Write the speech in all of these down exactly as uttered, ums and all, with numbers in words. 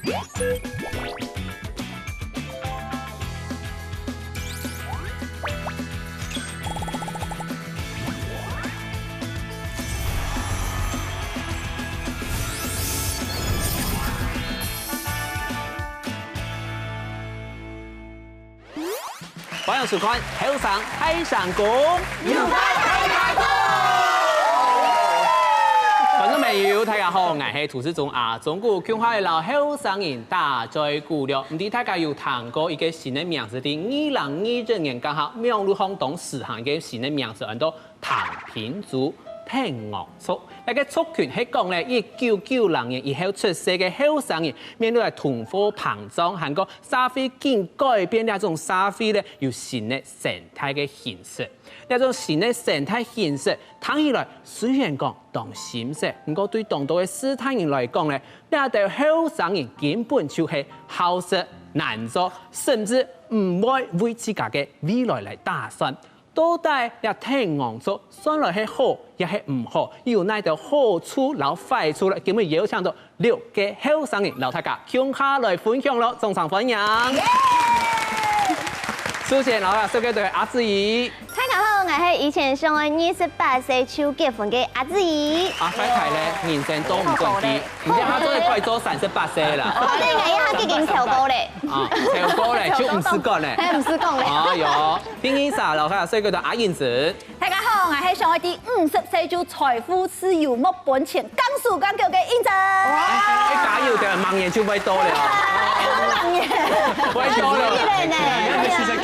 歡迎收看《後生大聲公》。有話大家講。觀眾朋友，大家好，𠊎係主持人阿忠哥，今下來摎後生人打嘴鼓了。毋知大家有聽過一個新个名詞，在二零二一年剛好網路上當時行个新个名詞，安到 躺平族、聽戇族。這個族群係講咧，一九九零年以後出世个後生人，面對來通貨膨脹，還過社會緊改變這種社會咧，有新个生態个形式。這種新个生態形式，聽起來雖然講當心適，毋過對當多个世代人來講咧，這兜後生人根本就係好食懶做，甚至毋會為自家个未來來打算。 到底這聽戇族算來係好也係毋好，又有哪兜好處摎壞處咧？今晡日邀請到六個後生人摎大家共下來分享囉，掌聲歡迎！首先，摎大家紹介个係阿志怡。大家好，𠊎係以前想愛二十八歲就結婚个阿志怡。啊，太太咧，人生都毋準期，你看她做得快做三十八歲啦。好咧，𠊎一下已經超過咧。啊，超過咧，就毋使講咧。係，毋使講咧。哎喲， 第二儕摎大家紹介个係阿英子。大家好，𠊎係想愛在五十歲就財富自由，無本錢，講手講腳个英子。哎，加油个，明年就會到了。明年。會到了。明年呢？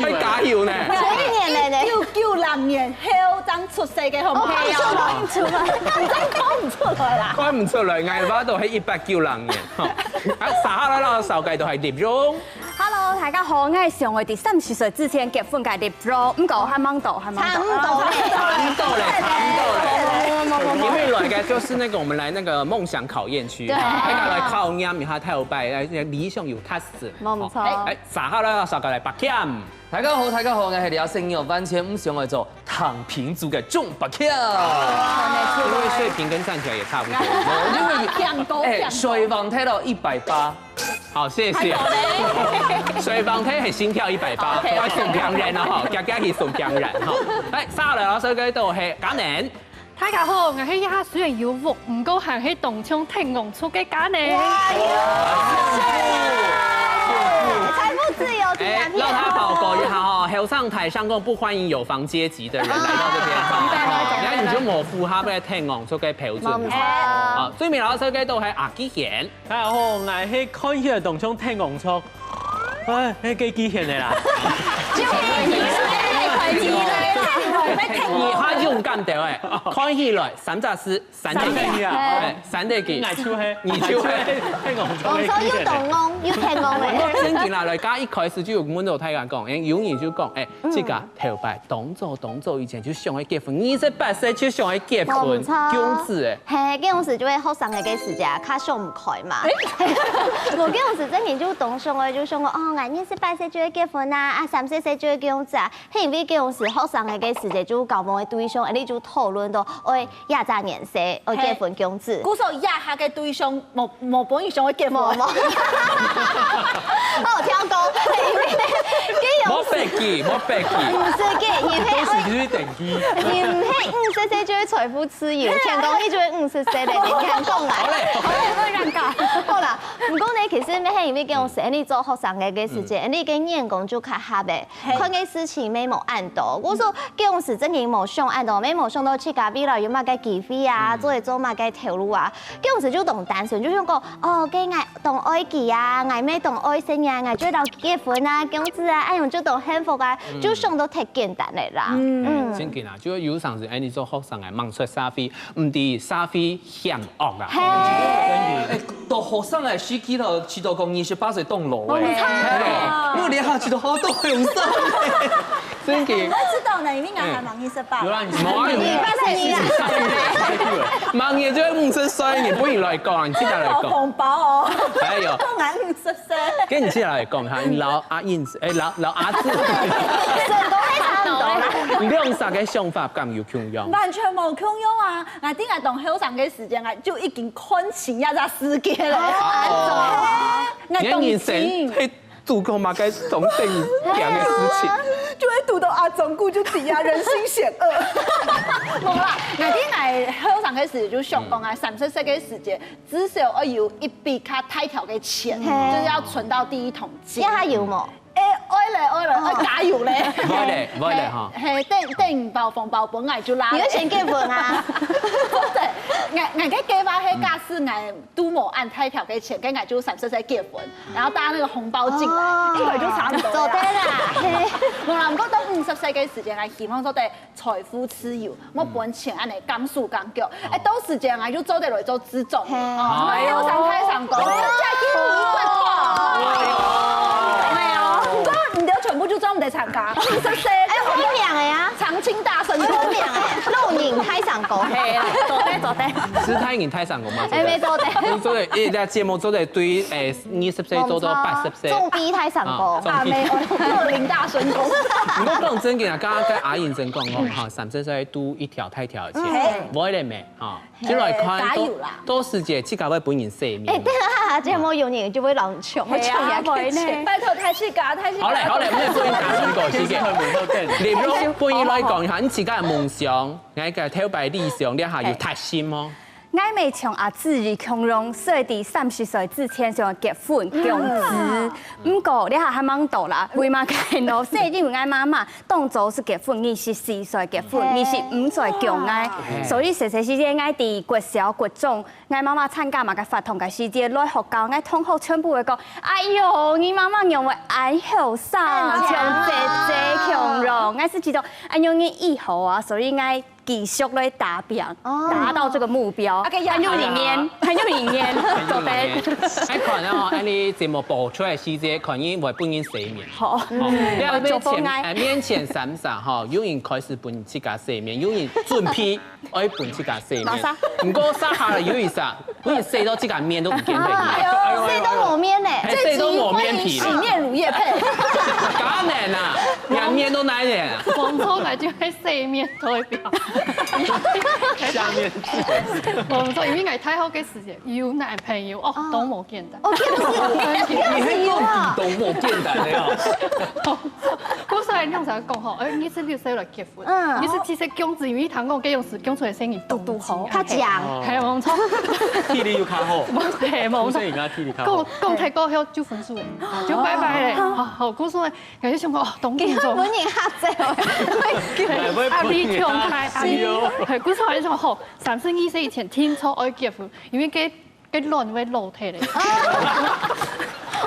會加油呢。明年呢？一九九零年後正出世个，好毋好？哦，看毋出來，看毋出來。看毋出來啦。看毋出來，𠊎話都係一八九零年。吼。啊，接下來摎大家紹介个係立榮。 Hello，大家好，𠊎係想愛在三十歲之前結婚个立榮，毋過還吂到，還吂到。差毋多咧。差毋多咧，差毋多咧。因為來个就是那個，我們來那個夢想考驗區，對。大家來考驗一下頭擺，來理想有達成。無錯。好，哎，接下來摎大家來拔籤。大家好，大家好，𠊎係這生活完全毋想愛做 躺平族个鍾伯謙。因為水平跟站起來也差不多。因為，強哥，哎，強哥。水王踢到一百八。好，謝謝。水王踢係心跳一百八，OK，OK。愛送病人了哈，佳佳去送病人哈。來，接下來摎大家紹介个係嘉寧。大家好，𠊎係這下雖然有屋，毋過還係當像聽戇族个嘉寧。哇，有錢啊！財富自由，哎，讓他寶寶一下哈，後生大聲公不歡迎有房階級 的人來到這邊，哈，哈，那你就無符合該聽戇族个標準。無錯。好，最尾摎大家紹介个係阿基賢。大家好，𠊎係看起來當像聽戇族，哎，該个基賢个啦。就係你，就係你，就係你，就係你。你還勇敢兜欸，看起來三隻字， 三隻字啊。哎，三隻字。𠊎就係，你就係。聽戇族个基賢个。講說又當戇，又聽戇欸。毋過正經啦，來，剛一開始就有問到大家講，哎，有人就講，哎，自家頭擺當早當早以前就想愛結婚，二十八歲就想愛結婚，無錯。該樣仔欸。係，該樣仔就係學生个時節，較想毋開嘛。無，該樣仔正經就當想愛，就想講，哦，𠊎二十八歲就愛結婚啊，啊，三十歲就愛該樣仔啊。 係因為該樣仔學生个時節就交往个對象，恁樣就討論到，愛這隻年歲，愛結婚該樣仔。故所這下个對象無，無本意想愛結婚。無，無。哦，聽講，係因為該樣仔。莫客氣，莫客氣。毋係个，因為，都是去登記。因為五十歲就會財富自由，聽講你就會五十歲咧，你聽講啊。好咧，好咧，會尷尬。好啦，毋過呢，其實係因為該樣仔，你做學生个時節，你个眼光就較狹欸。 看个事情乜無恁多。故所該樣仔正經無想恁多，乜無想到自家未來有麼个機會啊，做會做麼个頭路啊。該樣仔就當單純，就想講，哦，該𠊎當愛佢啊，𠊎乜當愛細人啊，𠊎就會摎佢結婚啊，該樣仔啊，恁樣就當幸福啊，就想到忒簡單个啦。嗯，正經啊，就有成時，哎，你做學生啊，吂出社會，毋知社會 險惡啊。係。哎，到學生个時期咯，知道講二十八歲當老欸。無錯。係咯，因為這下知道好多後生欸。正經。𠊎知道呢，因為𠊎還吂二十八。有啦，你無啊，你二十八歲。明年就會五十歲，你不如來講，你自家來講。紅包哦。哎喲。講𠊎五十歲。跟你自家來講哈，你摎阿英子，哎，摎，摎阿志。成功係差毋多啦。你兩儕个想法敢有共樣？完全無共樣啊！ 𠊎在𠊎當後生个時節，𠊎就已經看清這隻世界了。哦。你个人生係做過麼个當得人驚个事情？就會堵到阿忠牯就知啊，人心險惡。無啦，𠊎知𠊎後生个時節就想講啊，三十歲个時節至少愛有一筆較大條个錢，就是要存到第一桶金。這下有無？欸，愛咧，愛咧，愛加油咧。會咧，會咧哈。係，等等包紅包分𠊎就啦。你愛先結婚啊？對，𠊎𠊎个計劃係假使𠊎 都無恁大條个錢，該𠊎就三十歲結婚，然後大家那個紅包進來，哦，應該就差不多啦。做得啦，嘿。無啦，毋過到五十歲个時間，𠊎希望做得財富自由，莫分錢恁樣綁手綁腳。欸，到時間𠊎就做得來做志工。嘿。哦，哎喲，上台上講，真正去美國。哎喲，毋過你兜全部就做毋得參加，五十歲，哎，分命个啊，長青大神功。分命个，老人大神功。嘿，做得做得。係大人大神功嘛。 欸，無做得。你做得，欸，這節目做得對，欸，二十歲做到八十歲。中B大神功。啊，中B。啊，無，老人大神功。毋過講正經啊，剛剛跟阿英真講講哈，三十歲都一條大條个錢，嗯。會了無？哈，就來看，加油啦。到時節自家會分人洗面。欸，等下節目有人就會老窮，會窮呀，會呢。拜託，大氣家，大氣家。好嘞，好嘞，毋好做人大神功，謝謝。你不用，不用來講一下，你自家个夢想，你个頭擺理想，你還有達成無？ 𠊎乜像阿志一樣，想愛在三十歲之前想結婚降子。毋過這下還吂到啦，為麼个呢？係因為𠊎媽媽當早係結婚，二十四歲結婚，二十五歲降𠊎，所以細細時節𠊎在國小、國中，𠊎媽媽參加麼个活動个時節，來學校，𠊎同學全部會講：「哎喲，你媽媽仰會恁後生，像姐姐共樣。」𠊎係覺得恁樣个以後啊，所以𠊎 繼續來打拚，哦。達到這個目標。啊，該壓力啊。還有一年，還有一年，做得。還看哦，恁樣節目播出來時節，看你會分人洗面。好。哦，你看面前，做得。哎，面前三儕吼，有人開始分自家洗面，有人準備愛分自家洗面。馬上。毋過，接下來有一儕， 分人洗到自家面都毋見忒。哎喲，洗到無面呢。還洗到無面皮了。洗面乳業配。當然啦，連面都哪一點啊？無錯，𠊎就係洗面代表。下面。無錯，因為𠊎大學个時節有男朋友，哦，哦。都無簡單。哦，真的是，你還講都無簡單的哦。故所恁樣才講吼，哎，你係六歲來結 嗯。你係其實降子，因為聽講該樣時降出來聲音堵堵好，較強。係，無錯。體力又較好。係，無錯。所以人家體力較好。講，講太過後就分手了，就拜拜了。哦。好，好，故所呢，感覺想講，哦，當緊張。分人嚇走。壓力強大，壓力。係哦。係，故所還想，好，三十二歲以前定著愛結婚，因為該 該卵會老忒咧。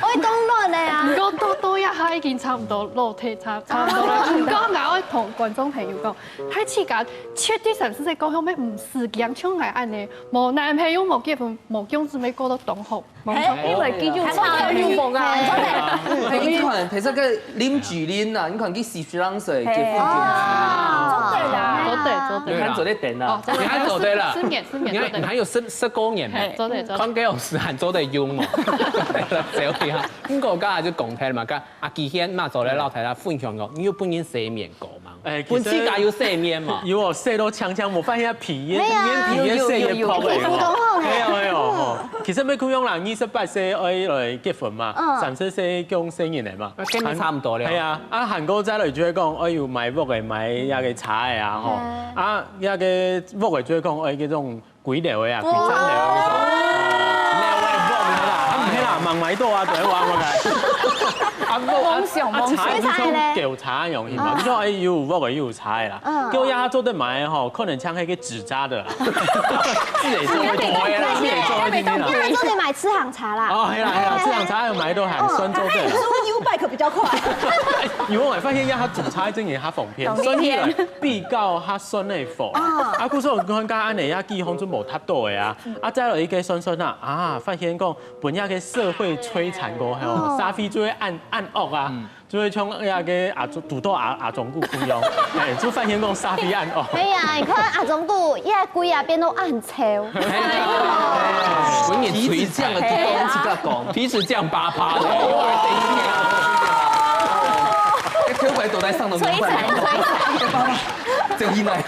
會當卵咧啊！毋過到，到這下已經差毋多老忒，差，差毋多啦。毋過𠊎愛同觀眾朋友講，大自家絕對三十歲過後，乜毋使驚像𠊎恁樣，無男朋友、無結婚、無降子，乜過到當好。無錯。因為佢就差又無啊。你看，其實个林志玲啊，你看佢四十零歲結婚就，哦，做得啦。做得，做得。你還做得等啊？哦，做得。你還做得啦。十年，十年，你還，做得。你還有十，十過年呢。係，做得，做得。看該老師還做得用哦。走呀，毋過剛才就講忒了嘛，剛阿基軒嘛做得老太太分享哦，你有分人洗面過嗎？哎，其實分自家有洗面嘛？有哦，洗到強強，我發現他皮，沒有啊。面皮也洗也泡了。有，有，有，有，有。沒有，沒有，哦。其實沒共樣啦，二十八歲愛來結婚嘛，嗯。三十歲降細人仔嘛。 啊，跟你差毋多了。係啊，啊，韓國再來就會講，哎喲，買屋个，買那個車个啊，吼。嗯。啊，那個屋个就會講，哎，這種幾樓个啊，幾層樓个那種。哦。樓个屋个啦，啊，毋係啦，吂買到啊，對，我，我來。啊，屋，啊，夢想，啊，夢想。車就像狗車一樣嘛，哦。就像，哎，有屋个，有車个啦。嗯。結果呀，他做得買吼，可能像那個紙紮的啦。自己做會多呀，自己做會定定啦。那做得買自行車啦。哦，係啦，係啦，自行車還有買到還算做得啦。哦，還是U-Bike比較快。因為我發現呀，他主差一陣也較方便，懂，所以比較他算那否啦。哦。啊，故所我看剛剛那呀，幾乎就無太多的啊。啊，再有一個算算啊，啊，發現講，分那個社會摧殘過後，哦。社會就會恁，恁惡啊。嗯。 就會像那個阿忠，堵到阿，阿忠牯共樣，哎，就發現講社會恁惡。哎呀，你看阿忠牯，一下歸啊變到恁醜。哎，分人摧殘。皮子癢了，就講自家講。皮子癢巴巴的。哎，頭髮都在上頭。摧殘，摧殘。巴巴，走進來。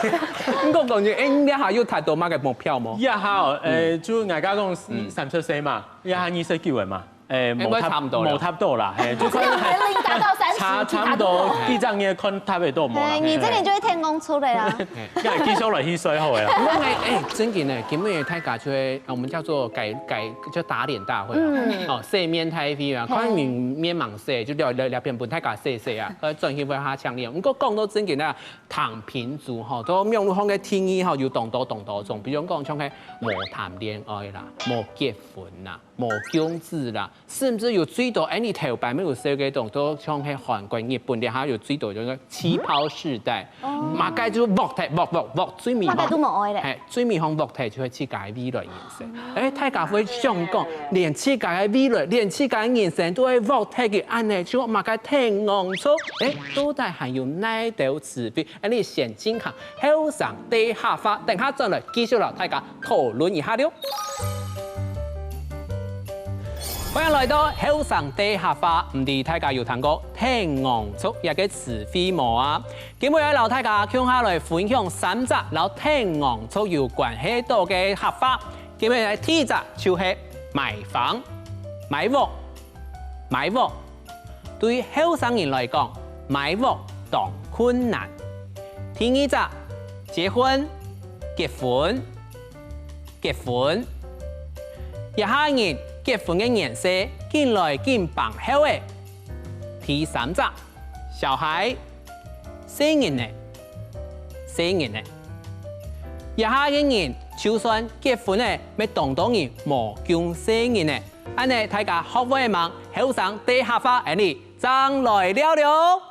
你講講，哎，你這下有達到麼个目標無？這下哦，呃，嗯。就𠊎剛講，嗯。三十歲嘛，這下二十九了嘛。誒，應該差毋多了。無差不多啦，嘿，就看年齡達到三十，差，差不多，其他都無。幾隻月看差不多無啦。哎，你這年就會天公出來啊。嘿。該繼續來去睡好了啦。毋過哎，哎，正經呢，今日大家就會，我們叫做改，改，叫打臉大會啊。嗯。哦，洗面大會啊，嘿。看你面盲洗，就聊，聊，聊天分大家洗洗啊，呃，轉去會較強烈。毋過講到正經啊，躺平族吼，都網路上个定義吼，有當多當多種，比如講像係無談戀愛啦，無結婚啦，無共事啦， 甚至有最多，哎，你頭擺無有紹介到，都像係韓國、日本，這下有最多就係氣泡世代，哦。麼个就work忒，work，work，work，最尾吼，麼个都無愛咧。嘿，最尾吼work忒就係自家个未來人生。哎，大家會想講，連自家个未來，連自家个人生都會work忒个恁呢，就麼个天戇族？哎，到底還有哪兜詞彙？哎，你先進行後生大客話，等下轉來繼續摎大家討論一下了。 歡迎來到後生大客話，毋知大家有聽過天戇族這个詞彙無啊？今日愛摎大家共下來分享三隻摎天戇族有關係到个客話。今日个第一隻就係買房，買屋，買屋。對後生人來講，買屋當困難。第二隻，結婚，結婚， 結婚。這下人結婚个年歲緊來緊放後仔。第三隻，小孩，細人仔，細人仔。這下个人就算結婚了，乜當多人無降細人仔。恁呢大家學會吂？後生大客話，恁呢正來尞了。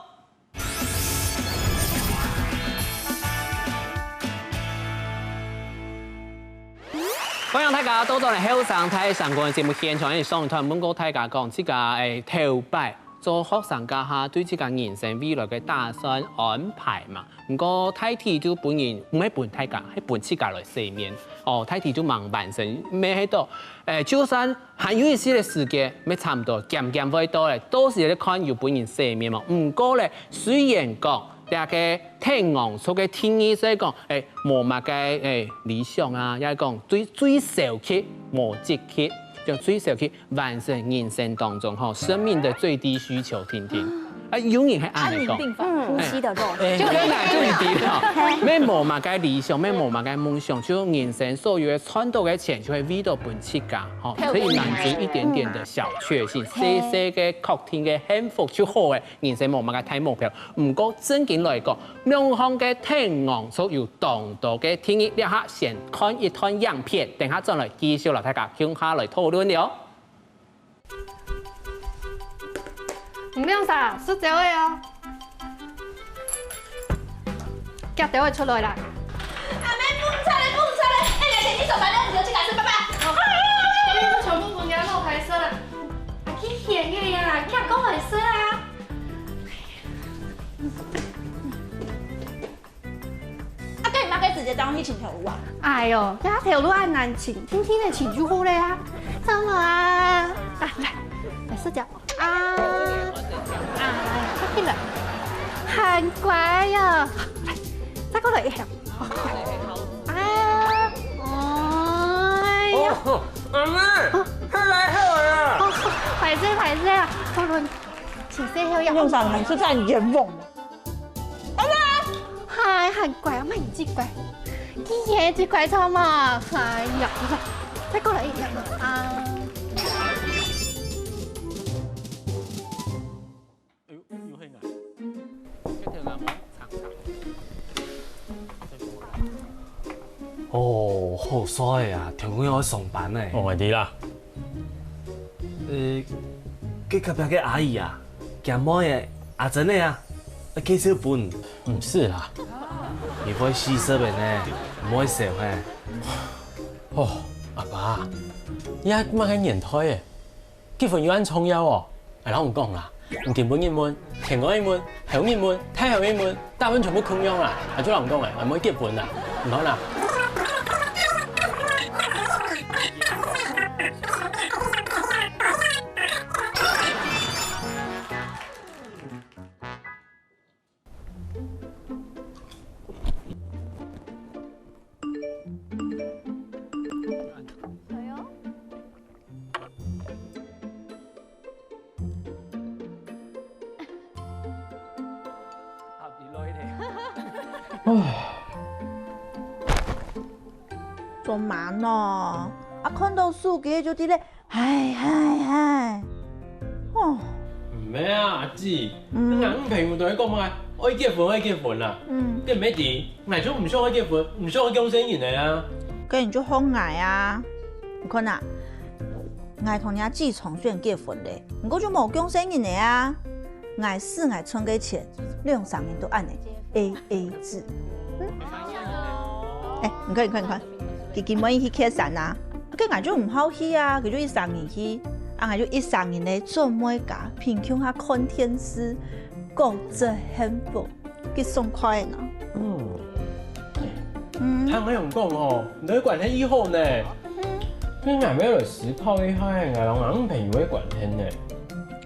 歡迎大家倒轉來後生大聲公个節目現場，因為上一段問過大家講，自家誒頭擺做學生該下，對自家人生未來个打算安排嘛。毋過大體就分人，毋係分大家，係分自家來洗面。哦，大體就吂完成，乜係到，誒，就算 還有一息个時間，乜差毋多漸漸會到咧。到時咧看有分人洗面無。毋過咧，雖然講這个天戇族个定義係講，誒，無麼个誒理想啊，也係講最最消極、無積極，就最消極完成人生當中吼生命的最低需求定定。啊，有人係恁呢講。安寧病房，呼吸的肉。誒，就有人就一定了，乜無麼个理想，乜無麼个夢想，就人生所有个賺到个錢就會為到分自家。 吼，可以滿足一點點的小確幸，細細个確定个幸福就好誒，人生無麼个大目標。毋過正經來講，網項个天戇族有當多个定義，這下先看一段影片，等下轉來繼續摎大家共下來討論了。毋用啥，食朝个哦。 夾兜仔出來啦！阿妹，放出來，放出來！哎，你先去上班了，你就去家事，拜拜。哎，全部分人老歹勢啦！啊，去選个呀，夾過來食啊！啊，該你麼个直接走去尋頭路啊？哎喲，這頭路恁難尋，定定仔尋就好了啊！怎麼啊？啊，來，來食隻。 啊，啊，快點來，還乖呀！來，再過來一下。啊，哎呀，哦，阿妹，哦，還來好啊！哦，歹勢，歹勢啊，討論，請細後一下。用啥？你是在冤枉我？ 哎呀，還，還乖，阿妹你最乖，你也最乖，著無？哎呀，你看，再過來一下嘛，啊。哎喲，又很難。這條藍毛長長。哦，好衰啊，天光日愛上班呢。哦，係啦。 呃，該隔壁个阿姨啊，佢妹仔阿珍仔啊，愛介紹分你。毋使啦。你會死色个呢，毋會愁嘿。哦，阿爸，這麼个年代誒，結婚有恁重要哦？𠊎摎你講啦，你今晡日問，天光日問，後日問，大後日問， 答案全部共樣啦，𠊎就摎你講誒，𠊎毋會結婚啦，你看啦。做麼个呢？啊，看到手機就在該嗨嗨嗨。哦，毋係啊，阿姊，嗯。你男朋友同你講麼个，愛結婚，愛結婚啦。嗯。你毋係知，𠊎就毋想愛結婚，毋想愛降細人仔啊。該你就學𠊎啊。你看啊，𠊎同若姊丈就結婚咧，毋過就無降細人仔啊。 𠊎使𠊎賺个錢，兩儕人都恁仔A A制。嗯。哎，你看，你看，你看，佢今晡日去蹶山啊，該𠊎就毋好去啊，佢就一儕人去，啊，𠊎就一儕人咧做妹家，平共下看電視，過著幸福，幾爽快呢。嗯。嗯。聽你恁講吼，你个關係已好呢。嗯。該𠊎也來思考一下，𠊎同男朋友个關係呢。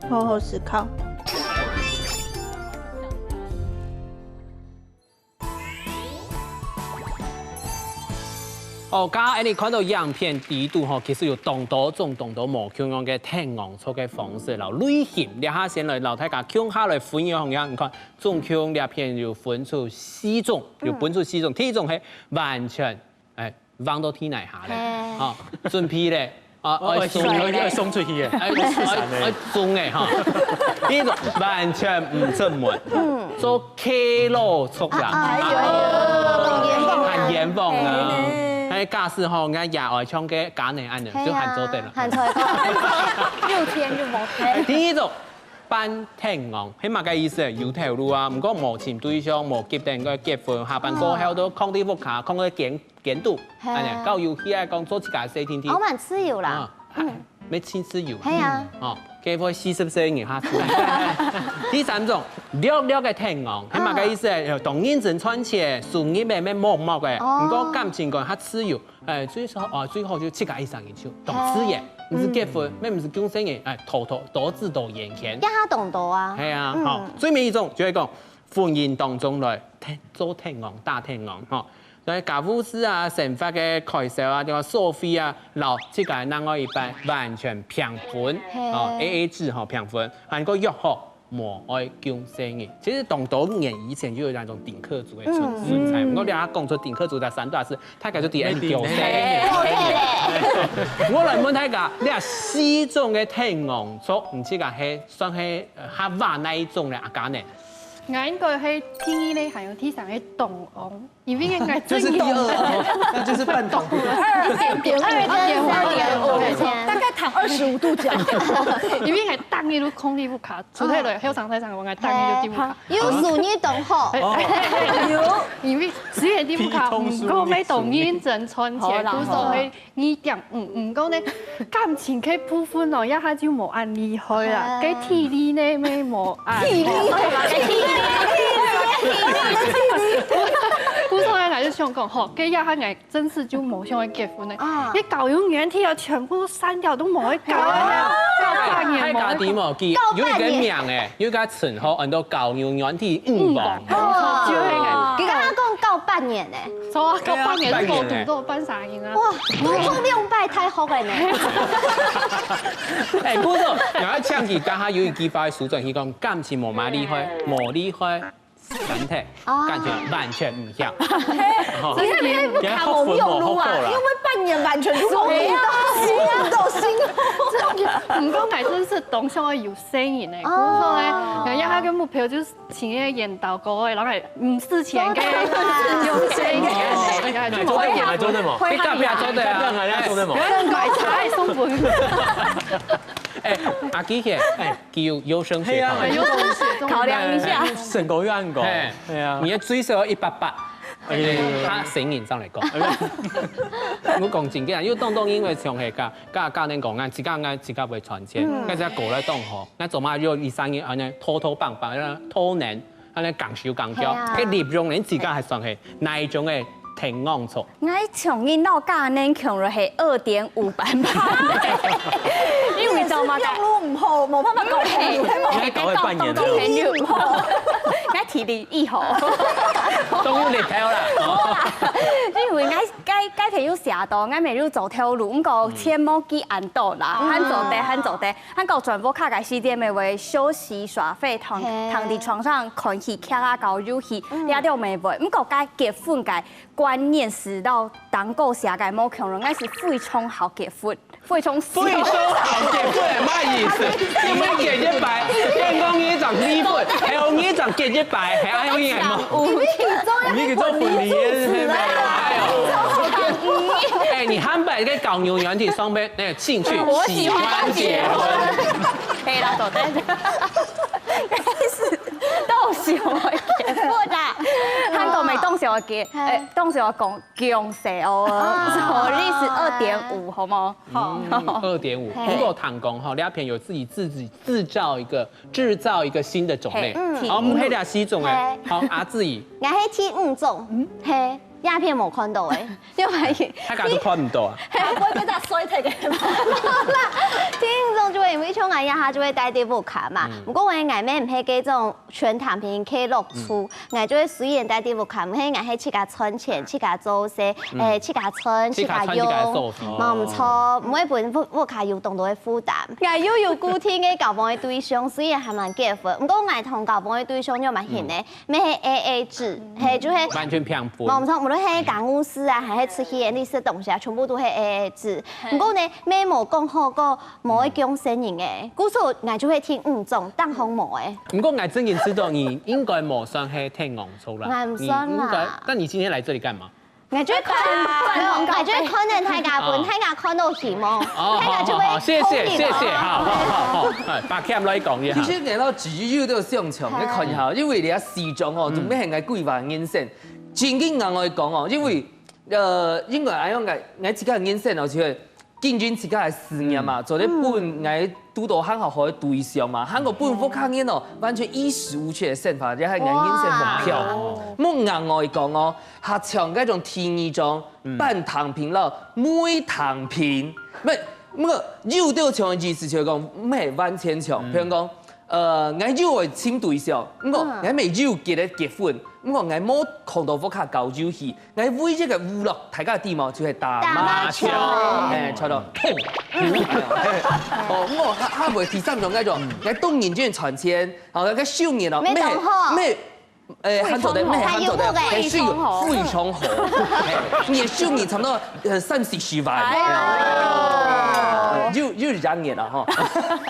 好好思考。哦，剛剛𠊎等看到影片底肚吼，其實有當多種、當多無共樣个聽講錯个方式摎類型。這下先來摎大家共下來分享一下，你看，總共這片有分出四種，有分出四種。第一種係完全，哎， 放到地泥下咧。嘿。好，準備咧。啊，哦，愛送，愛送出去个。愛，愛，愛送个哈。第一種完全毋出門，嗯。做K老族啦。哎喲，很冤枉啊。很冤枉啊。嘿。哎，假使吼，人家也愛像个家人恁樣，嘿啊，就還做得了。還做得。六天就無。第一種，半聽講，係麼个意思？有頭路啊，毋過無尋對象，無急等个結婚，下班過後都囥在屋下，囥在間 間肚，嘿。恁樣，搞遊戲啊，講做自家个事定定。哦，蠻自由啦。啊，嗯。愛盡自由啊。係啊。哦，該會四十歲以下自由。第三種，略略个聽講，係麼个意思呢？啊。當認真賺錢，收入也無無个，哦。毋過感情觀較自由，哎，最少，哦，最好就自家一儕人就當自然，嘿。毋使結婚，嗯。也毋使降細人，哎，多多，多姿多元圈。這下當多啊。係啊，嗯。好，最尾一種就係講，婚姻當中來，聽，做聽講，打聽講，吼。 所以家務事啊、生活个開銷啊、電話所費啊，摎自家另外一半完全平分，嘿。哦，A A制吼，平分，還過約好，無愛降細人。其實當多年以前就有那種頂客族个存，嗯。存在。嗯。毋過你若講出頂客族个三大字，大家就知你九歲。嘿，九歲。我來問大家，你啊四種个聽講族，你自家係算係，呃，較話哪一種呢？阿嘉呢？ 𠊎應該係第二類，還有第三類同行，因為𠊎真有。就是第二，哦，那就是半同步。二點五，二點五，二點五，二點五，大概躺二十五度角。因為𠊎當日都囥在屋下，除忒了後生太長，𠊎當日就在屋下。有事你同好。哦。有。因為雖然在屋下，毋過愛當認真賺錢，好啦，故所以 二點五，毋過呢，感情个部分哦，這下就無恁厲害啦。啊。該體力呢，也無恁。體力，體力，故所呢，𠊎就想講，吼，該這下𠊎真實就無想愛結婚呢。啊。該交友軟體啊，全部都刪掉，都無愛交啊，交半年無愛交。大家知無？佢有一個名誒，有一個稱號，安到交友軟體女王。嗯。 哦，就係个。佢剛剛講交半年呢。錯啊，交半年，對啊，半年呢。過度都有半儕人啊。哇，都做兩擺大學个呢。哎，故所，𠊎愛請佢，剛剛有一句話收轉，佢講感情無麼厲害，無厲害，三體，哦。感情完全毋像。你看你還不看我用路啊？因為半年完全就空心，空心。毋過𠊎真係當想愛有細人呢，哦。故所呢，𠊎這下个目標就係 請个研討過个，然後還毋使錢个，有錢个，哎，做得嘛，哎，做得嘛，你隔壁做得啊，隔壁做得嘛。買菜送分。哎，阿基姐，哎，佢有優生學，係啊，有優生學，考量一下。身高又恁高，哎，係啊。你个最少要一百八，哎，他生人上來講。我講真个啊，因為當當因為像係个，个个人講啊，自家啊，自家會賺錢，嗯。个自家過來當好。 該做麼个有一三年恁樣拖拖bằng bằng，拖能，恁樣講笑講笑，係啊。該利用人自家還算係哪一種个天王族？𠊎從你老家能窮了係二點五版吧，因為做麼个？用路毋好，無辦法搞朋友，係無？你搞了半年了。你搞到朋友，𠊎體力已好。都有力頭啦。因為𠊎，𠊎 該，該篇有寫到，𠊎乜有做頭路，毋過錢無幾恁多啦，嗯。還做得，還做得，還過轉屋下个時間，乜會休息耍廢，躺，嘿。躺在床上看戲、徛啊搞遊戲，嗯。這種乜會。毋過該結婚个觀念係摎當初寫个無共樣，𠊎係非常好結婚，非常喜歡。非常好結婚，麼意思？因為結一擺，天公一掌離婚，還有一掌結一擺，還有一個。 你去做婚禮的，哎喲，哎，你還把一個搞牛軟體上面那個興趣，我喜歡結婚。喜歡結婚。可以了，走，等一下。當時我結婚啦，韓國妹當時我結，哎，當時我講恭喜哦，哦，所以是二點五，好無？好。嗯，二點五。嘿。不過坦講哈，這篇有自己自己製造一個製造一個新的種類。嘿，嗯。好，我們黑聊西種哎，嘿。好，阿志怡。 𠊎係第五種，嘿，這篇無看到誒，因為大家都看毋到啊。會毋會被他摔退个？無啦，第五種就會因為像𠊎這下就會戴在屋下嘛。嗯。毋過𠊎，𠊎乜毋係該種全躺平、可以落厝，嗯。𠊎就會雖然戴在屋下，毋係𠊎係自家賺錢、自家做事，嗯。誒，自家賺、自家用。自家賺、自家做事。無毋著，毋會分屋，屋下有當多个負擔。𠊎又有固定个交往个對象，雖然還吂結婚，毋過𠊎同交往个對象又蠻興个。嗯。 乜係A A制，嘿，就係完全平分。無毋著，無論係講故事啊，還係出去，你食東西啊，全部都係A A制。嘿。毋過呢，乜無講好過無愛降生人誒，故所𠊎就會聽五種，當紅無誒。毋過𠊎真經知道你應該無算係聽戇族啦，𠊎毋算啦。你應該，但你今天來這裡幹嘛？ 𠊎就看，𠊎就看等大家分，哦。大家看到希望，哦，大家就會好，好，好，謝謝，同意嘛。謝謝，好，好，好，好，哎，把Cam來講一下。其實𠊎摎子瑜都相像，嘿。你看一下，因為你啊四種哦，嗯。準備係𠊎規劃人生。正經硬來講哦，因為，呃，因為恁樣个，𠊎自家个人生哦，就係 經營自家个事業嘛，嗯。做得分𠊎堵到還好好个對象嘛，還過分屋下人哦，完全衣食無缺个生活，這係𠊎人生目標。哇。莫硬愛講哦，還像該種第二種，嗯。半躺平摎每躺平，毋，毋過有兜像个意思就係講，毋係完全像。嗯。譬如講，呃，𠊎有愛尋對象，毋過嗯。𠊎乜有結个結婚，毋過𠊎無空到屋下搞遊戲， 𠊎唯一个娛樂，大家知無？就係打麻將。打麻將。哎，差不多，砰！哦，我還，還會第三種該種，𠊎當認真賺錢，好，該收入哦，乜當好。乜，乜，哎，還做得，乜還做得，還有个哎，收入非常好。非常好。哎，你个收入差不多，呃，三四十萬。哎喲。有，有兩年了哈。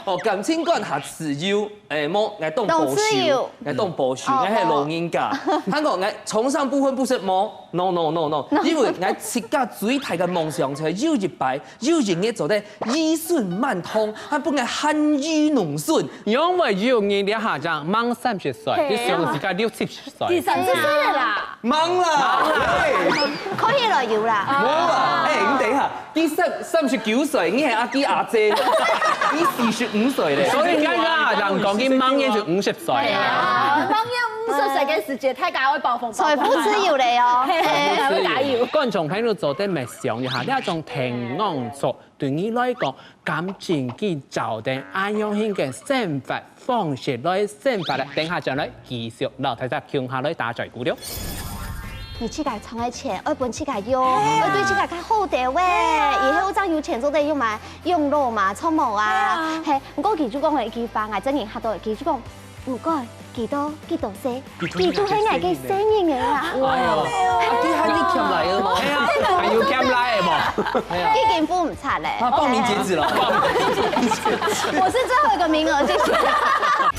哦，感情觀還自由。 哎，無，𠊎當保守，當自由。𠊎當保守，哦，𠊎係老人家。無。還過𠊎崇尚不婚不生，無，no no no no，因為𠊎自家最大个夢想就係有一擺，有一日做得兒孫滿堂，還分𠊎含飴弄孫。因為有人這下正滿三十歲，嘿啊。你想自家六七十歲。第三十歲了啦。滿啦，滿啦。哎。看起來有啦。無啦，哎，你等一下， 你三，三十九歲，你係阿弟阿姐，你四十五歲咧。所以你看啊，人講佢滿月就五十歲。哎呀，滿月五十歲个時節，大家會包紅包。財富自由了喲。嘿，財富自由。加油。觀眾朋友做得默想一下，這種聽戇族對你來講，感情佢造成恁樣形个生活 方式來生活了。等下轉來繼續摎大家共下來打嘴鼓了。你自家賺个錢，愛分自家用，嘿啊。愛對自家較好兜喂。嘿啊。以後正有錢做得用嘛，養老嘛，著無啊？嘿啊。嘿，毋過佢就講了一句話，𠊎真經嚇到，佢就講，毋管幾多幾多歲，佢都係𠊎个生日个啦。哎喲，啊，佢還有欠來个無？哎呀，還有欠來个無？哎呀。已經付毋出咧。啊，報名截止了。我是最後一個名額，謝謝。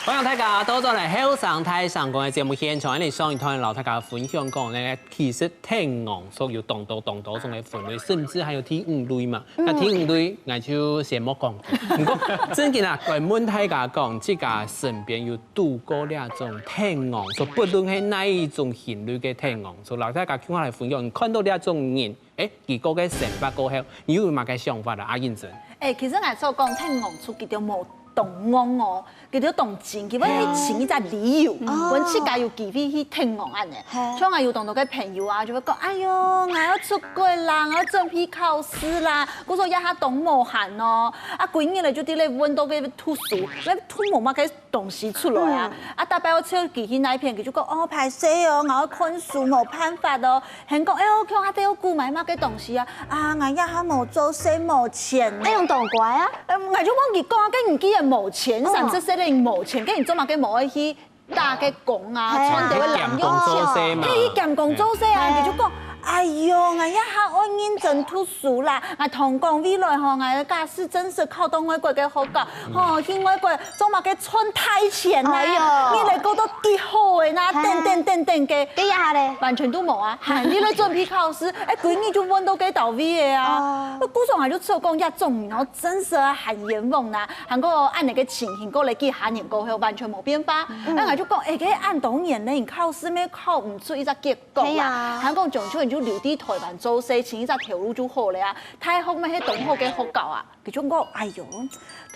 歡迎大家倒轉來後生大聲公个節目現場，𫣆俚上一段摎大家分享講呢，其實聽戇族有當多當多種个分類，甚至還有第五類嘛。該第五類，𠊎就先莫講。毋過，真經啊，來問大家講，自家身邊有 堵過這種聽戇族，不論係哪一種形類个聽戇族，摎大家共下來分享，你看到這種人，誒，佢過个生活過後，你有麼个想法啊？阿英珍。誒，其實𠊎所講聽戇族，佢兜無當戇哦，佢兜當精，佢會去尋一隻理由，哦。分自家有機會去聽戇恁呢。嘿。像𠊎有當多个朋友啊，就會講，哎喲，𠊎愛出國啦，𠊎愛準備考試啦，故所這下當無閒哦，啊，歸日咧就在該溫到該讀書，該讀無麼个東西出來啊。嗯。啊，逐擺𠊎招佢去哪片，佢就講：「哦，歹勢哦，𠊎愛看書，無辦法哦。」還講：「哎喲，鄉下底有顧買麼个東西啊？啊，𠊎這下無做事，無錢。」哎，用當乖啊。嗯，𠊎就問佢講啊：「該你既然無錢，嗯。三十歲了你無錢，該你做麼个無愛去打个工啊，嘿啊。賺到个零用錢？」去兼工做事嘛。嘿，去兼工做事啊，嘿。佢就講：「哎喲，𠊎這下愛認真讀書啦，𠊎同講未來吼，𠊎个假使真實考到外國个學校， 吼，去外國做麼个賺大錢啊？哎喲。日仔過到幾好个啊，嘿。等等等等个。該這下咧？」完全都無啊，還在該準備考試，哎，歸日就問到該到位个啊。哦。故所𠊎就知講，這種人哦，真實啊，還冤枉啊，還過恁樣个情形，過了幾下年過後，完全無變化。嗯。那𠊎就講，哎，該恁多年呢，你考試乜考毋出一隻結果啊？嘿啊。還講，將就你就留在台灣做事，尋一隻頭路就好了啊。大學乜係當好个學校啊。 佢就講：「哎喲，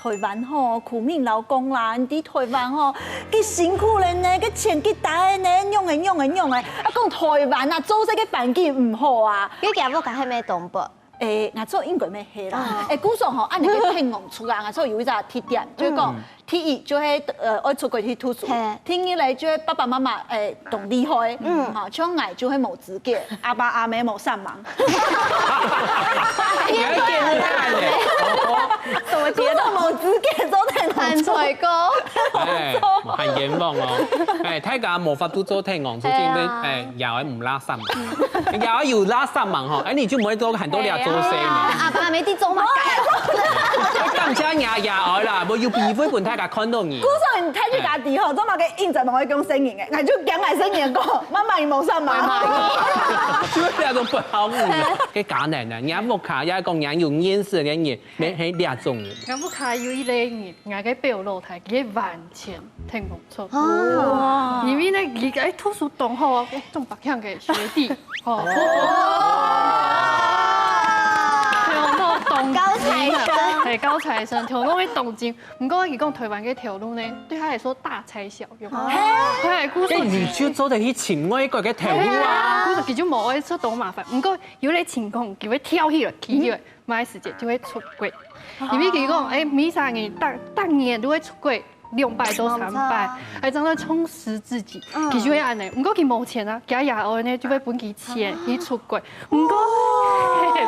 台灣吼，苦命勞工啦，你知台灣吼，幾辛苦了呢，該錢幾大个呢，仰仔仰仔仰仔。」啊，講台灣啊，做事个環境毋好啊。佢家屋下係毋係東北？誒，𠊎做應該乜係啦。哦。誒，故所吼，恁樣个聽講出啊，𠊎做有一隻特點，就係講，嗯。第一就係，呃，愛出國去讀書。嘿。第二咧，就係爸爸媽媽，誒，當厲害。嗯。啊，像𠊎就係無資格，阿爸阿姆無上網。 你還見過他呢？怎麼覺得？我怎麼無資格做天公做？還吹過。哎，還冤枉哦。哎，大家無法度做天公，就因為，哎呀。哎，爺哀毋拉上網。爺哀有拉上網吼，哎，你就毋會做很多這做事嘛。哎呀，阿爸阿姆在做麼个？哎，感謝你爺哀啦，無有機會分大家看到你。故所你太去家己吼，做麼个應該問𠊎講生日个，𠊎就講𠊎生日个，媽媽你無上網。就係這種不好意思。 該家人啊，若屋下也講若有認識个人，乜係這種人。𠊎屋下有一個人，𠊎个表老弟，佢完全聽毋出。哦。因為呢，佢个讀書當好啊，中百強个學弟，吼。哦。頭腦當高材生。係，高材生，頭腦會當精。毋過佢講台灣个頭路呢，對他來說大材小用。哦。佢還故所，該你就做得去尋外國个頭路啊。故所佢就無愛出當麻煩。毋過 有个情況，佢會跳起來，企起來，嗯。麼个時節就會出國。因為佢講，誒，每三年，逐，逐年都會出國兩擺到三擺，無錯。還正在充實自己。嗯。佢就會恁樣。毋過佢無錢啊，佢爺哀呢就會分佢錢去出國。毋過，哇。嘿，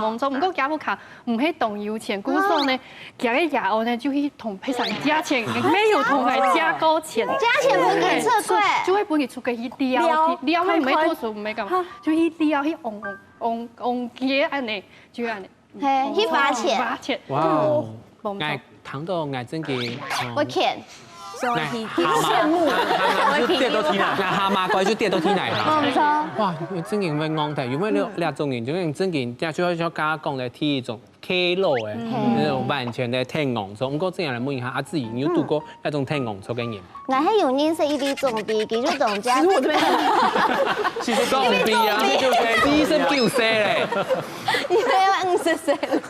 無錯，毋過佢屋下毋係當有錢，故所呢，佢个爺哀呢就去同別儕借錢，沒有同佢借過錢。借錢分佢出國。就會分佢出國去尞，尞，尞，乜無讀書，無幹嘛，就去尞，去戇戇。 戇戇居恁樣，就恁樣。嘿，去花錢。花錢。哇哦，嗯，無錯。𠊎聽到𠊎真个，嗯，會譴。所以，𠊎，哈嘛，哈嘛就跌到地泥。𠊎哈嘛乖就跌到地泥哈。無錯。哇，真个會戇忒，因為這，嗯。這種人，就係真个，這就係像剛剛講个第一種，K老个，嗯。那種完全个天戇族。毋過這樣來問一下，阿志，你有堵過那種天戇族个人？ 𠊎係有認識一位長輩，佢就當正。其實我這邊，其實長輩啊，這就是醫生九歲嘞。你都要五十歲了。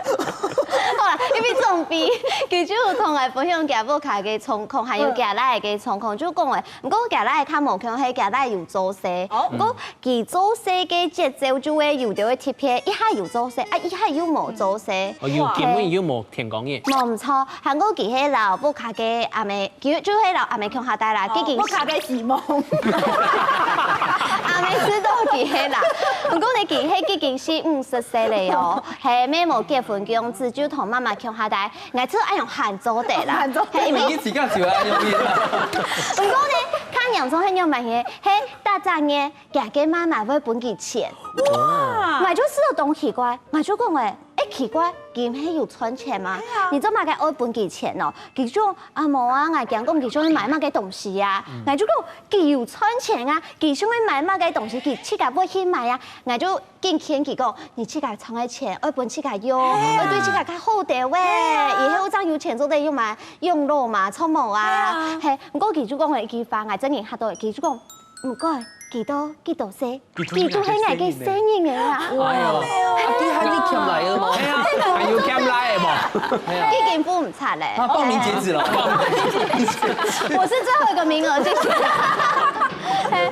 好啦，一位長輩，佢就同𠊎分享佢屋下个狀況，還有佢倈仔个狀況，就講誒，毋過佢倈仔較無共樣，係佢倈仔有做事，哦。毋過佢做事个節奏就會有兜會特別，一下有做事，啊，一下又無做事。哦，有今日又無天光日。無毋著，還過佢係摎屋下个阿姆 佢就係摎阿姆共下戴啦，哦，佢已經，屋下个希望。阿姆知道佢係啦，毋過呢，佢係已經四五十歲了喲，係，乜無結婚个樣子，就同媽媽共下戴，𠊎就恁樣還做得啦。還做得。係，因為你自家就愛用力啦。毋過呢，較嚴重係仰般个，係，逐隻月，佢个媽媽會分佢錢。哇！𠊎就試著當奇怪，𠊎就講誒， 誒，奇怪，佢毋係有賺錢嗎？係啊。你做麼个愛分佢錢哦？佢就講，啊，無啊，𠊎驚講佢想愛買麼个東西啊。嗯。𠊎就講，佢有賺錢啊，佢想愛買麼个東西，佢自家會去買啊。𠊎就緊勸佢講，你自家賺个錢，愛分自家用，係啊。愛對自家較好兜喂。係啊。以後正有錢做得用嘛，養老嘛，著無啊？係啊。係，毋過佢就講了一句話，𠊎真个嚇著，佢就講，毋管幾多幾多歲， 佢都係𠊎个細人仔啊。哇，啊，佢還有欠來个無？係啊，還有欠來个無？係啊。已經付毋出咧。啊，報名截止了。報名截止。我是最後一個名額，謝謝。嘿，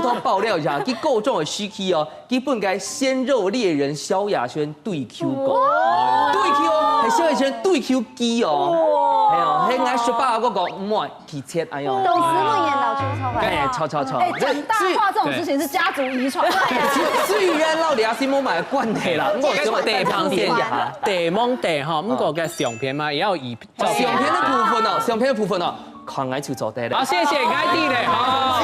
偷爆料一下，佢高中个時期哦，佢分該鮮肉獵人蕭亞軒對Q過，對Q哦，係蕭亞軒對Q佢哦，係哦，係𠊎十八个講毋愛，佢切哎喲，董思慕演老朱超壞。哎，超超超，哎，講大話這種事情是家族遺傳。雖雖然老李阿西莫買關係啦，我想要地方電一下。地方地哈，毋過个相片嘛，也要以相片个部分哦，相片个部分哦，看𠊎就做得了。好，謝謝，𠊎知咧哈。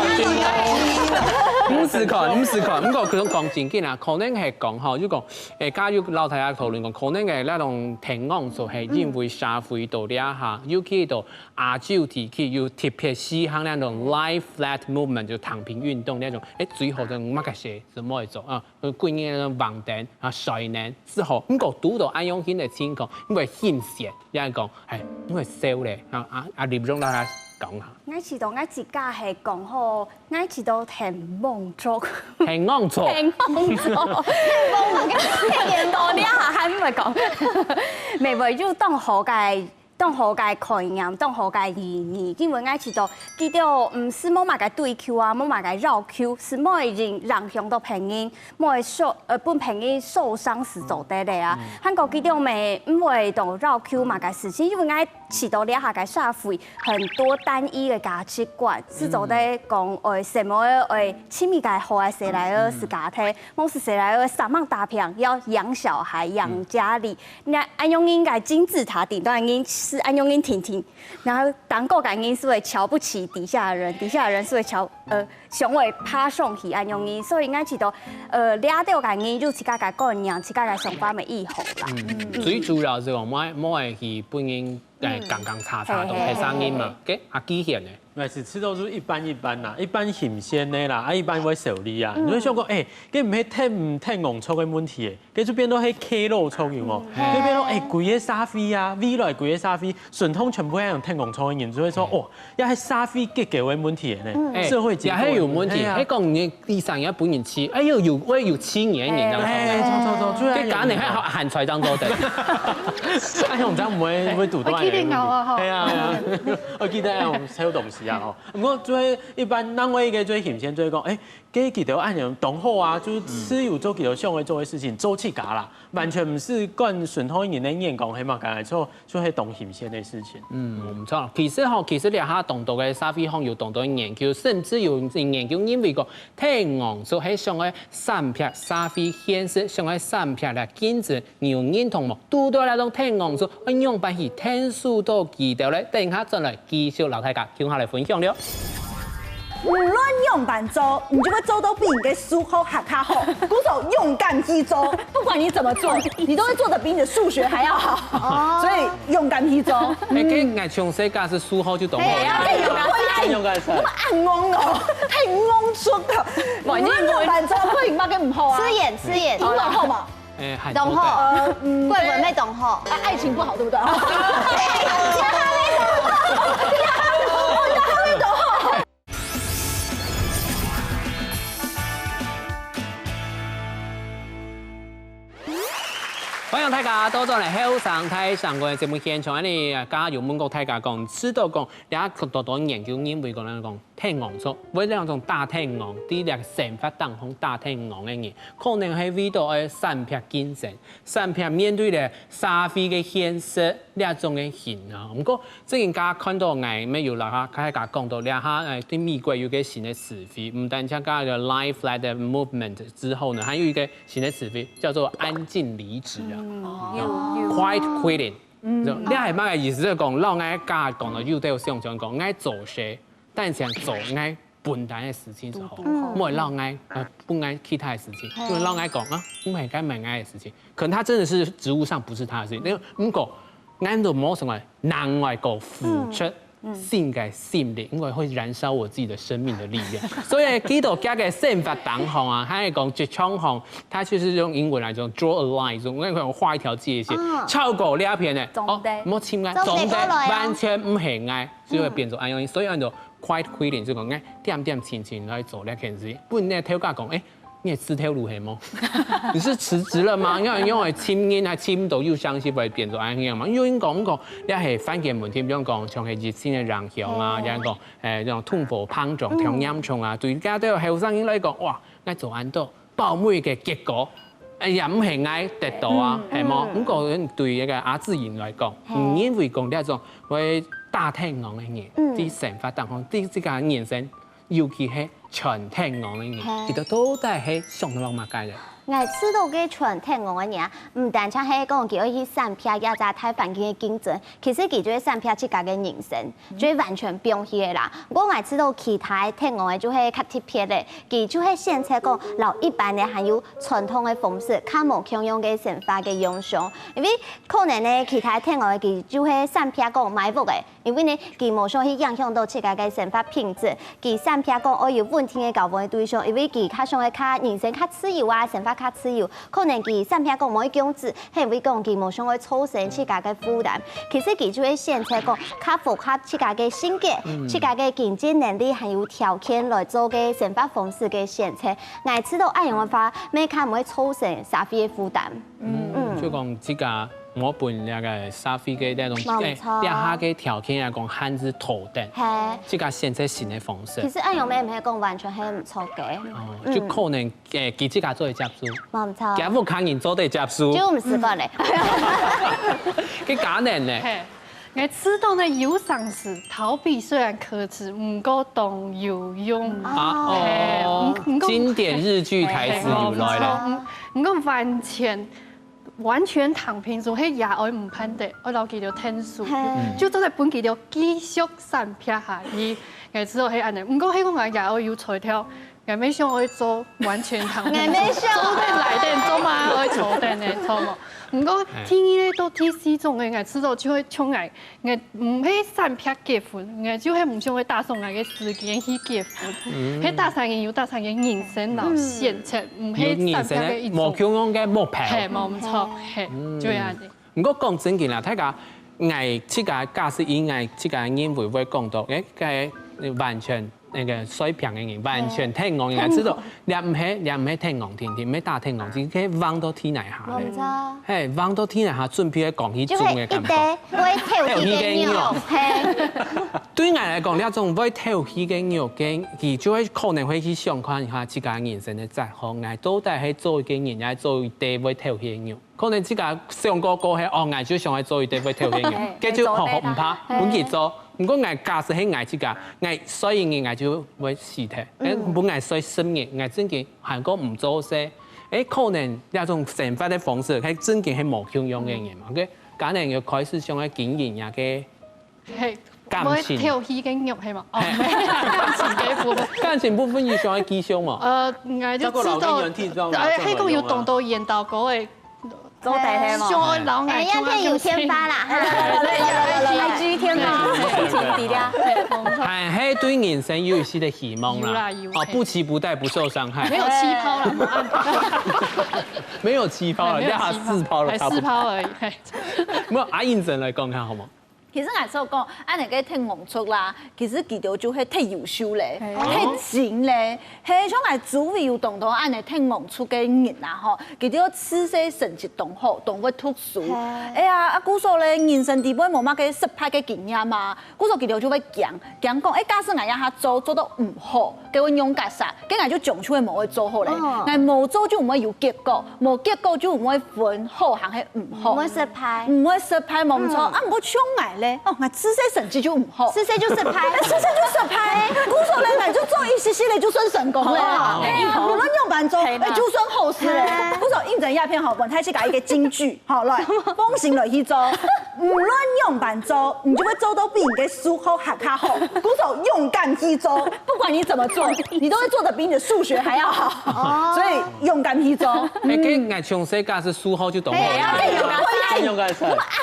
毋使看，毋使看，毋過佢講正經啊，可能係講吼，就講，誒，假如老大家討論講，可能係那種天光族係因為社會到這下，尤其到亞洲地區有特別時行那種Lie Flat Movement，就躺平運動那種，誒，最好就麼个事，就毋會做啊。 呃，歸日橫等啊，睡等之後，毋過堵到恁樣形个情況，因為欣羨，也係講，哎，因為笑咧，啊啊啊，立用大家講下。𠊎知道𠊎自家係講吼，𠊎知道很懵足，很戇錯，很懵足，懵个，到這下還毋會講，袂會就當好个。 當好个概念，當好个意義，因為𠊎知道，佢兜毋係無麼个對Q啊，無麼个繞Q，係無會影影響到別人，無會受呃分別人受傷係做得个啊。還過佢兜毋毋會當繞Q麼个事情，因為𠊎知道這下个社會很多單一个價值觀，係做得講，誒，什麼誒親密个好个事來个係家庭，無係事來个上網打拼，要養小孩、養家裡。 那恁樣應該金字塔頂端个人係恁樣人挺挺，然後頂高个人係會瞧不起底下的人，底下的人係會瞧呃想會爬上去恁樣人，所以𠊎知道呃這兜个人有自家个觀念、自家个想法乜以後啦。最主要係講，莫莫愛去分人誒講講叉叉，同別儕人嘛，OK，啊，既然呢？ 𠊎係試著就一般一般啦，一般新鮮个啦，啊一般會少量啊。你會想講，欸，該毋係天天戇著个問題欸，該就變到係K-L作用哦，該變到欸，歸个社會啊，未來歸个社會，順通全部係用天戇著个人，就會說，哦，也係社會結構个問題呢，社會結構个問題。也係有問題，係啊，係講你 第三个分人欺，哎喲，有會有欺你个人當中。哎，著著著，最愛有。該家人還還在當中的。哎喲，這樣毋會毋會堵到。我記得𠊎啊吼。係啊係啊，我記得啊，我們還有東西啊吼。毋過最一般，另外一個最新鮮，就係講，哎，該佢兜恁樣當好啊，就係自由做佢兜想愛做个事情，做自家啦。 完全毋係管順通人个眼光，係嘛？該來做就係當新鮮个事情。嗯，毋著。其實吼，其實這下當多个社會項有當多个研究，甚至有研究認為講，天戇族係想愛閃避社會現實，想愛閃避來競爭，你有認同無？堵著這種天戇族，愛仰般去𢯭手到佢兜咧？等一下轉來繼續摎大家共下來分享了。 無論仰般做，你就會做到比你个數學還較好。故所勇敢去做，不管你怎麼做，你都會做得比你的數學還要好。所以勇敢去做。哎，該𠊎從細个係數學就懂了。哎呀，這有關係，有關係。那麼暗戇哦，太戇出的。無論仰般做，不然嘛更毋好啊。吃鹽，吃鹽。英文好嗎？哎，很多的。懂吼？呃，嗯，國文也懂吼。啊，愛情不好，對不對？哎呀， 歡迎大家倒轉來後生大聲公个節目現場。恁呢，剛剛有問過大家講，知道講，這下多多研究認為講，講天戇族，為了種大天戇，在這生活當中大天戇个人，可能係為著愛閃避競爭，閃避面對了社會个現實這種个形啊。毋過，最近大家看到𠊎乜有摎大家講到這下，哎，在美國有個新个詞彙，毋單淨講个Life Flat Movement之後呢，還有一個 新个詞彙，叫做安靜離職啊。哦，有有。Quiet quitting。就這係麼个意思？就講，摎𠊎家講个，有兜想像講，𠊎做事，單淨做𠊎本來个事情就好，莫摎𠊎，呃，分𠊎其他个事情，莫摎𠊎講啊，毋係該毋係𠊎个事情。可能他真的是職務上不是他的事情，那毋過，𠊎都無想愛另外个付出 新个吸引力，因為會燃燒我自己的生命的力量。所以呢，基督教个生活當中啊，他還講職場上，他就是用英文來講draw a line，說那個畫一條界限，超過這片呢，哦，莫尋𠊎，總得完全毋係𠊎，就會變做恁樣。所以安到quiet quitting，就講𠊎恬恬靜靜來做這件事，分你頭家講，哎， 你辭頭路係無？你是辭職了嗎？因為因為尋人還尋毋到，又相信會變做恁樣嘛。因為講講，這係環境問題，比如講像係疫情个影響啊，這樣講，誒，這種通貨膨脹、通嚴重啊，對這兜後生人來講，哇，𠊎做恁多，包尾个結果，哎呀，毋係𠊎得到啊，係無？毋過對這個阿志英來講，你認為講這種會大天戇个人，在生活當中，在這個人生 尤其係全天戇个人，佢兜到底係想到麼个咧？𠊎試著个全天戇个人啊，毋單淨係講佢愛去閃避這隻大環境个競爭，其實佢就會閃避自家个人生，就會完全放棄个啦。毋過𠊎試著其他个天戇个就係較特別个，佢就係選擇講摎一般个還有傳統个方式，較無共樣个生活个樣相。因為可能呢，其他个天戇个佢就係閃避講買屋个， 因為呢，佢無想去影響到自家个生活品質，佢閃避講愛有穩定个交往个對象，因為佢較想愛較人生較自由啊，生活較自由。可能佢閃避講無愛降子，係因為講佢無想愛造成自家个負擔。其實佢就會選擇講較符合自家个性格、自家个經濟能力還有條件來做个生活方式个選擇。𠊎試著恁樣个話，乜較毋會造成社會个負擔。 嗯，就講自家無分這個社會个這種，無錯。誒，這下个條件來講，限制頭等，係。自家選擇新个方式。其實恁樣乜毋係講完全係毋著个。哦，就可能，誒，佢自家做得接受，無錯。佢屋下人做得接受，就毋使管咧。佢家人呢？係。 𠊎試著呢，有成時逃避雖然可恥，毋過當有用。啊，哦，經典日劇台詞又來了。毋，毋過完全，完全躺平，總係爺哀毋盼得，愛摎佢兜𢯭手，就做得分佢兜繼續閃避下去。𠊎試著係恁樣，毋過係講𠊎爺哀有才調， 𠊎乜想愛做完全躺平，𠊎乜想。做得來得做嘛，愛高等个，著無？毋過第二个到第四種个，𠊎試著就會像𠊎，𠊎毋係三撇結婚，𠊎就係毋想愛打爽𠊎个時間去結婚，係打算个有打算个人生摎選擇，毋係三撇个一種。無共樣个目標。係，無毋著，係，就係恁樣。毋過講真个啦，大家，𠊎自家假使以𠊎自家認為會講到，誒，該完全 該个水平个人，完全聽講，人家知道，這毋係，這毋係聽講定定，毋係打聽講，只係望到天底下咧。係，望到天底下，準備愛講去種个感覺。就係一个會透氣个肉，係。對𠊎來講，這種會透氣个肉，佢就會可能會去想看一下自家人生个擇項，𠊎到底係做一个人，還係做一个會透氣个肉？ 可能自家想過過後，哦，𠊎就想愛做一个會透氣个人，該就好好毋怕，分佢做。毋過𠊎假使係𠊎自家，𠊎睡一日𠊎就會死忒，誒，分𠊎睡十日，𠊎正經還過毋做事。誒，可能這種生活个方式，係正經係無共樣个人嘛。OK，可能要開始想愛經營一个 係，感情。會透氣个肉係無？哦，感情个部分。感情部分你想愛繼續無？呃，𠊎就知道，照顧老人體重啊，誒，這種有用啊。係講有當多緣投稿个，做得係無？想愛老人家，誒，要看有天發啦，哈。I G天發，請底下。係，無錯。還係對人生有一些个希望啦。有啦，有，哦，係。不期不待，不受傷害。沒有氣泡啦，無辦法。沒有氣泡了，沒有氣泡，要他四泡都差不多。還四泡而已，係。沒有，阿英姐來講看好無？ 其實𠊎想講，恁樣个聽講出啦，其實佢兜就係忒優秀咧，係。忒精咧，係像𠊎周圍有當多恁樣聽講出个人啊吼，佢兜自細成績當好，當會讀書。係。哎呀，啊，故所咧，人生裡背無麼个失敗个經驗啊，故所佢兜就會驚，驚講，哎，假使𠊎這下做，做到毋好， 該會仰結煞，該𠊎就將就會無愛做好咧。哦。𠊎無做就毋會有結果，無結果就毋會分好還係毋好。毋會失敗。毋會失敗，無錯。嗯。啊，毋過像𠊎咧，哦，𠊎自細成績就毋好。自細就失敗。哎，自細就失敗。故所咧，𠊎就做一息息咧，就算成功咧。哦。哎呀，無論仰般做，係啦。哎，就算好事咧。係。故所印證這片吼，分大家一个金句，好，來，奉行落去做。 無論仰般做，你就會做到比你个數學還較好。故所勇敢去做，不管你怎麼做，你都會做得比你的數學還要好。哦。所以勇敢去做。哎，該𠊎從細假使數學就當好。哎呀，哎呀，哎呀，哎呀，哎呀，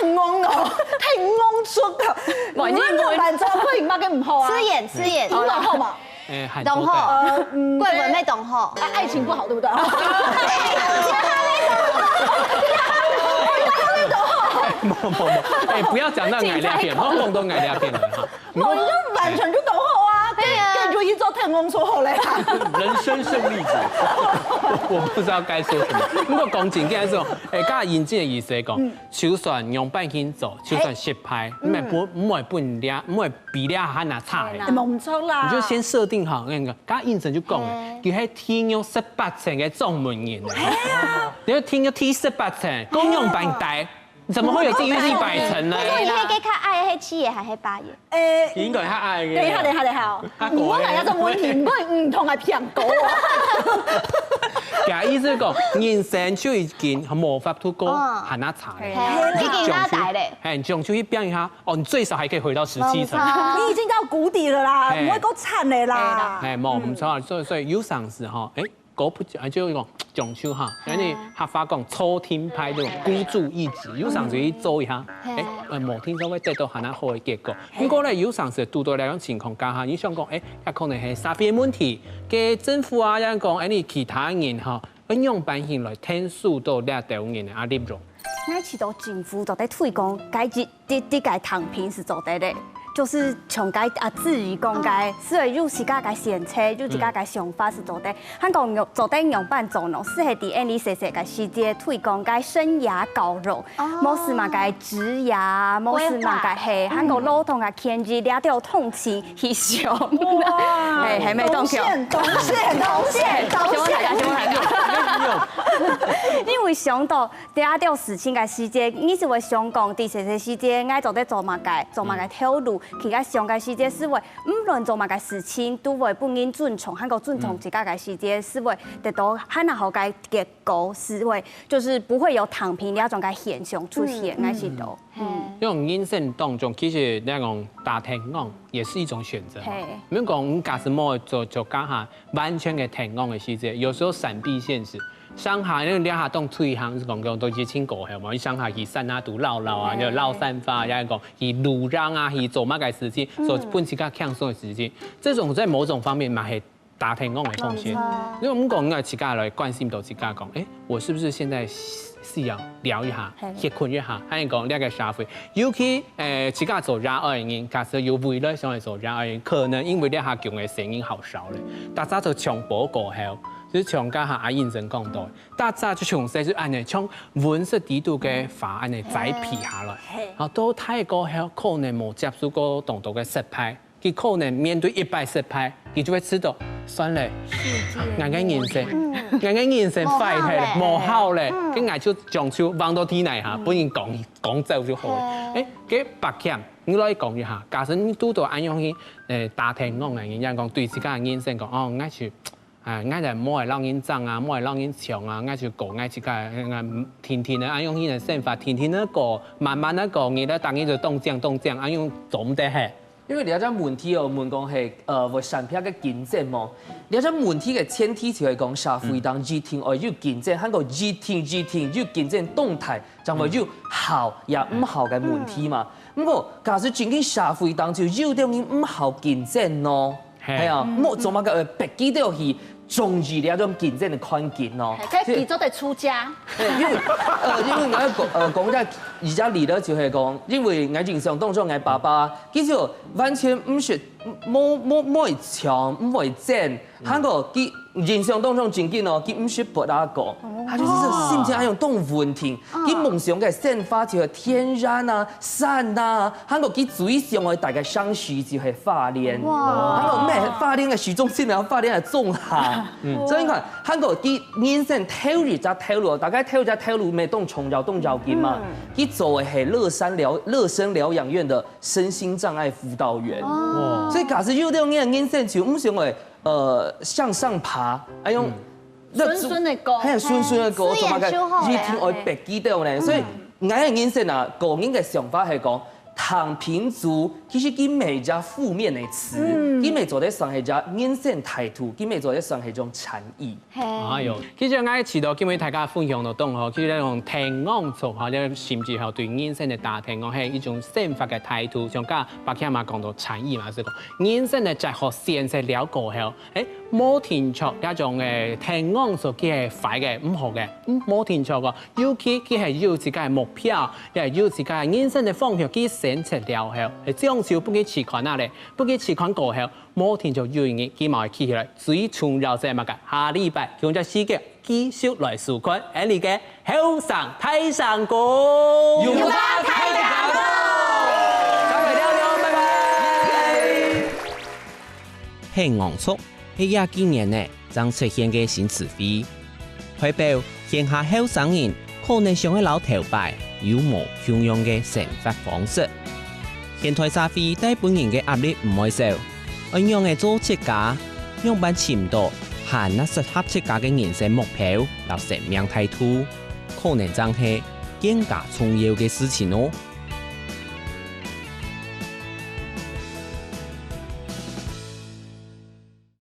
恁戇哦，太戇出个。無論仰般做，不贏麼个毋好啊。試驗，試驗。贏了好無？ 哎，很多个。當好，呃，嗯，國文乜當好。啊，愛情不好，對不對？哎，其他那種，其他那種。無，無，無。哎，不要講到𠊎這片，莫講到𠊎這片了哈。無，你就完全就當好啊，對啊。根本就去做天公說好嘞啊。人生勝利組。我不知道該說什麼。不過講真个，該種，哎，剛才英姐个意思講，嗯。就算仰般去做，就算失敗，嗯。毋會分，毋會分人家，毋會 比這還較差个。天哪。哎，無錯啦。你就先設定好該個，剛剛應成就講了，嘿。佢係地獄十八層个掌門人。哎呀。你要聽个第十八層，講仰般大，怎麼會有地獄一百層呢？不過你那個較矮，係七爺還係八爺？哎，應該較矮个。等一下，等一下，等一下哦。啊，你問人家這個問題，你問毋同个騙狗哦。佢意思講，人生就已經無法度過，哦。還較差个。嘿，已經較大咧。嘿，你就去變一下， 哦，你最少還可以回到十七層。無錯。你已經到谷底了啦，嘿。毋會過慘了啦。嘿啦。嘿，無，嗯。毋錯，所以，所以有常時吼，哎，高不，啊，就講講究哈，嘿。因為客話講，粗聽派對，孤注一擲，有常時去做一下，嘿。哎，呃，無定著會得到還較好个結果。嘿。不過呢，有常時堵到這種情況下哈，你想講，哎，也可能係社會問題，該政府啊，也講，哎，你其他人哈， 愛仰般形來𢯭手到這兜人个壓力囉？𠊎試著政府做得推廣該一，一，一个躺平係做得个，就是像該啊，至於講該，哦。所以有自家个選擇，有自家个想法係做得。還講仰，做得仰般做呢？係係在𠊎等細細个時節推廣該生涯教育，哦。無係麼个職涯，無係麼个，規劃。嘿，還講勞動个權益，這兜通通 去想。哇。嘿，還無動手。動線，動線，動線，動線。先問大家，先問大家。因為想到第二條事情个時節，你就會想講，第四个時節，𠊎做得做麼个，做麼个頭路，其他想个時節係會，無論做麼个事情，都會分人尊重，還過尊重自家个時節，係會得到還較好个結果，係會，就是不會有躺平這種个現象出現，嗯。𠊎試著。 嗯。這種人生當中，其實你講打天光也是一種選擇嘛。嘿。毋係講你假使無做，就講哈，完全个天光个時節，有時候閃避現實，上下，因為這下當推行，係講講都疫情過後嘛，上下去山下肚尞尞啊，就尞山花，也係講去露營啊，去做麼个事情，做分自家輕鬆个事情。這種在某種方面嘛係打天光个風險。因為我們講應該自家來關心到自家講，誒，我是不是現在需要尞一下，歇睏一下？還有講這個社會，尤其誒自家做爺哀个人，假使有未來想要做爺哀个人，可能因為這下講个聲音好少了，大家都強迫過後，就是像剛才阿英生講到。 大家就從細就恁樣，像溫室裡肚个花恁樣栽培下來，好，到大過後可能無接受過當多个失敗，佢可能面對一擺失敗，佢就會知道，算了，𠊎个人生，𠊎个人生壞忒了，無好了，該𠊎就將就放到地泥下，分人講講走就好了。誒，該白強，你來講一下，假使你堵到恁樣去，誒，打天光个人，人講對自家个人生講，哦，𠊎就 啊，𠊎就莫愛摎人爭啊，莫愛摎人搶啊，𠊎就過𠊎自家，𠊎天天个，啊，用佢个生活，天天个過，慢慢个過，日仔逐日就當靚當靚，啊，用做毋得嘿。因為這隻問題哦，問講係，呃，會產生个競爭無？這隻問題个前提就係講社會當一定愛有競爭，還過一定一定有競爭動態，正會有好也毋好个問題嘛。毋過，假使真經社會當中有兜人毋好競爭呢？ 係啊，莫做麼个會逼佢兜去中意這種競爭个環境咯。係，佢做得出家。對，因為，呃，因為𠊎講，呃，講一下，一下例子就係講，因為𠊎印象當中，𠊎爸爸，佢就完全毋識，無，無，無會搶，毋會爭，還過佢印象當中真經哦，佢毋識發達過，他就是心情還有動穩定，佢夢想个生活就係田園啊、山啊， 還過佢最想愛大家相識就係花蓮。哇！還過毋係花蓮个市中心啊，花蓮个中下。所以你看，還過佢人生頭一隻頭路，大概頭一隻頭路乜當重要、當要緊嘛。佢做个係樂山療、樂生療養院个身心障礙輔導員。哇！所以假使有兜人个人生就毋想愛，呃，向上爬，愛用 順順个過，係，順順个過，做麼个一定愛逼佢兜呢？所以𠊎个人生啊，個人个想法係講，躺平族其實佢毋係一隻負面个詞，佢乜做得算係一隻人生態度，佢乜做得算係一種禪意。哎喲，其實𠊎試著今晡日大家分享到當好，其實該種天光族吼，這甚至吼對人生个打天光，係一種生活个態度，像剛剛白強嘛講到禪意嘛，係講人生个哲學先生了過後， 誒，無定著這種誒，天光族佢係壞个、毋好个，嗯，無定著个。尤其佢係有自家个目標，也有自家个人生个方向，佢選擇了後，誒，這樣就分佢試看啊咧，分佢試看過後，無定著有一日佢嘛會企起來，最重要係麼个？下禮拜共樣時間繼續來收看𠊎俚个後生大聲公。有話大聲公。再會了，拜拜。 天光族係這幾年呢正出現个新詞彙，代表現下後生人可能想愛摎頭擺有無共樣个生活方式。現代社會帶分人个壓力毋會少，愛仰仔做自家，仰般尋著還較適合自家个人生目標摎生命態度，可能正係更加重要个事情哦。